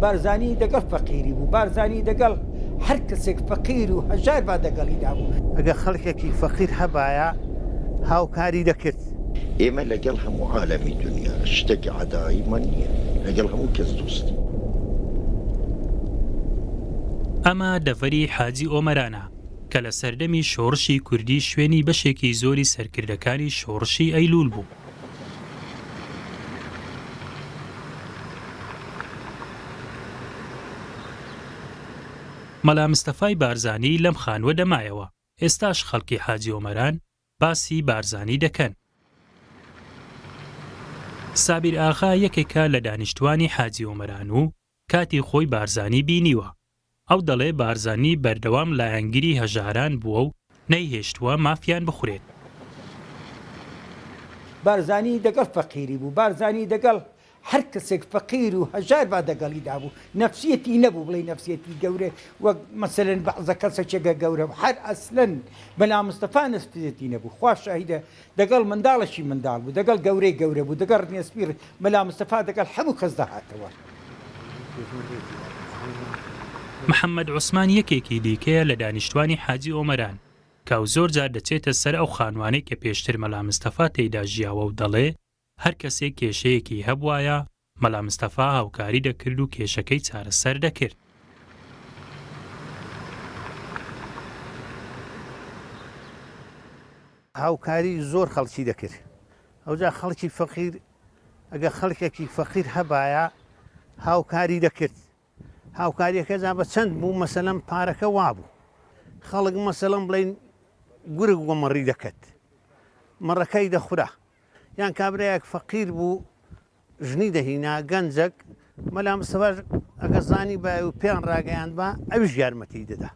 بارزانی دەگەڵ فەقیری بوو، بارزانی دەگەڵ هەر کەسێک فەقیر و هەژار با دەگەڵیدا بوو. ئەگەر خەڵکێکی فەقیر هەبایە هاوکاری دەکرد. ئێمە لەگەڵ هەموو عالەمی دونیا شتێکی عەداییمان نییە، لەگەڵ هەموو کەس دۆستین. ئەمە دەڤەری حاجی ئۆمەرانە کە لە سەردەمی شۆڕشی کوردی شوێنی بەشێکی زۆری سەرکردەکانی شۆڕشی ئەیلوول بوو. مەلا مستەفای بارزانی لەم خانووە دەمایەوە، ئێستاش خەڵکی حاجی ئۆمەران باسی بارزانی دەکەن. سابیر ئاغا یەکێکە لە دانیشتوانی حاجی ئۆمەران و کاتی خۆی بارزانی بینیوە. ئەو دەڵێ بارزانی بەردەوام لایەنگری هەژاران بووە و نەیهێشتووە مافیان بخورێت. بارزانی دەگەڵ فەقیری بوو، بارزانی دەگەڵ هەر کەسێک فەقیر و هەژار با دەگەڵیدا بوو، نەفسیەتی نەبوو بڵێی نەفسیەتی گەورە وەک مەسەلەن بەعزە کەسەکێکە گەورە بوو، هەر ئەسلەن مەلا مستەفا نەفسیەتی نەبوو، خوا شاهیدە دەگەڵ منداڵەکی منداڵ بوو، دەگەڵ گەورەی گەورە بوو، دەگەڵ ڕنێسپی مەلا مستەفا دەگەڵ هەموو کەس دەهاتەوە. محەمەد عوسمان یەکێکی دیکەیە لە دانیشتوانی حاجی ئۆمەران، کە ئەو زۆر جار دەچێتە سەر ئەو خانوانەی کە پێشتر مەلا مستەفا تێیدا ژیاوە و دەڵێ هەر کەسێک کێشەیەکی هەبوایە مەلا مستەفا هاوکاری دەکرد و کێشەکەی چارەسەر دەکرد. هاوکاری زۆر خەڵکی دەکرد ئەوجا خەڵکی فەقیر ئەگەر خەڵکێکی فەقیر هەبایە هاوکاری دەکرد هاوکاریەکە جا بە چەند بوو مەسەلەن پارەکە وابوو خەڵک مەسەلەن بڵین گورگ وە مەڕی دەکرد مەڕەکەی دەخورا یان کابرایەک فەقیر بوو ژنی دەهینا گەنجەک مەلا مستەفاش ئەگەر زانی بای و پێیان ڕاگەیاند با ئەویش یارمەتی دەدا.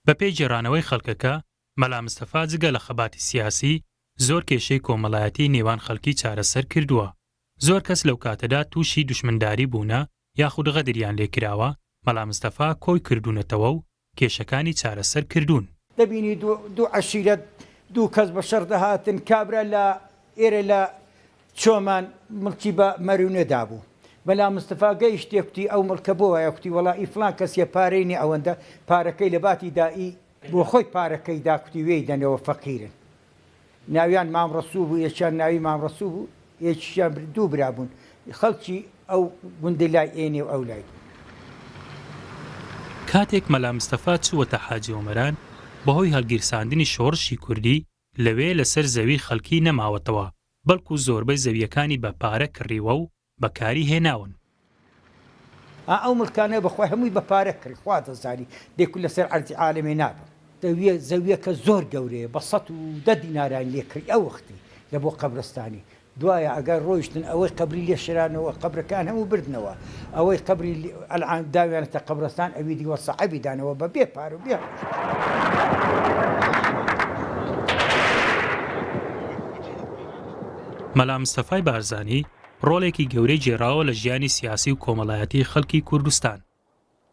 بەپێی گێڕانەوەی خەڵکەکە، مەلا مستەفا جگە لە خەباتی سیاسی، زۆر کێشەی کۆمەڵایەتی نێوان خەڵکی چارەسەر کردووە. زۆر کەس لەو کاتەدا تووشی دوشمنداری بوونە یاخود غەدریان لێ کراوە، مەلا مستەفا کۆی کردوونەتەوە و کێشەکانی چارەسەر کردوون. دەبینی دوو عەشیرەت دوو کەس بە شەڕ دەهاتن، کابرا لە ئێرە لە چۆمان مڵکی بە مەرونە دابوو. مەلا مستەفا گەیشتێ کوتی ئەو مڵکە بۆ وایە؟ کوتی وەڵا ئی فڵان کەسیە پارەی نیە ئەوەندە، پارەکەی لە باتی دا ئی بۆ خۆی پارەکەی دا کوتی وێی دەنەوە فەقیرن. ناویان مام ڕەسوو بوو یەکیان ناوی مام ڕەسوو بوو یەکیشیان دوو برا بوون خەڵکی ئەو گوندەی لای ئێنێ و ئەو لای بوون. کاتێک مەلا مستەفا چووەتە حاجی ئۆمەران، بەهۆی هەڵگیرساندنی شۆڕشی کوردی، لەوێ لەسەر زەوی خەڵکی نەماوەتەوە، بەڵکو زۆربەی زەوییەکانی بە پارە کڕیوە و بەکاری هێناون. ئا ئەو مڵکانە بەخوای هەمووی بە پارە کڕی خوا دەزانی دەیکوت لەسەر عەرزی عالەمێ نابم. زەویە زەویەکە زۆر گەورەیە بە 110 دیناران لێ کڕی ئەو وەختی لە بۆ قەبرستانی دوایە ئەگەر ڕۆیشتن ئەوەی قەبری لێ شرانەوە قەبرەکان هەموو بردنەوە ئەوەی قەبری ئەلعان داویانەتە قەبرستان ئەوی دی وە سەعبی دانەوە بە بێ پارە و بێ مەلا مستەفای بارزانی ڕۆڵێکی گەورەی گێڕاوە لە ژیانی سیاسی و کۆمەڵایەتی خەڵکی کوردستان،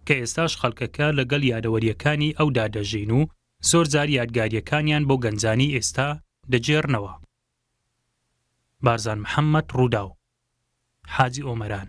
کە ئێستاش خەڵکەکە لەگەڵ یادەوەرییەکانی ئەودا دەژین و زۆرجار یادگارییەکانیان بۆ گەنجانی ئێستا دەگێڕنەوە. بارزان محەمەد، ڕووداو، حاجی ئۆمەران.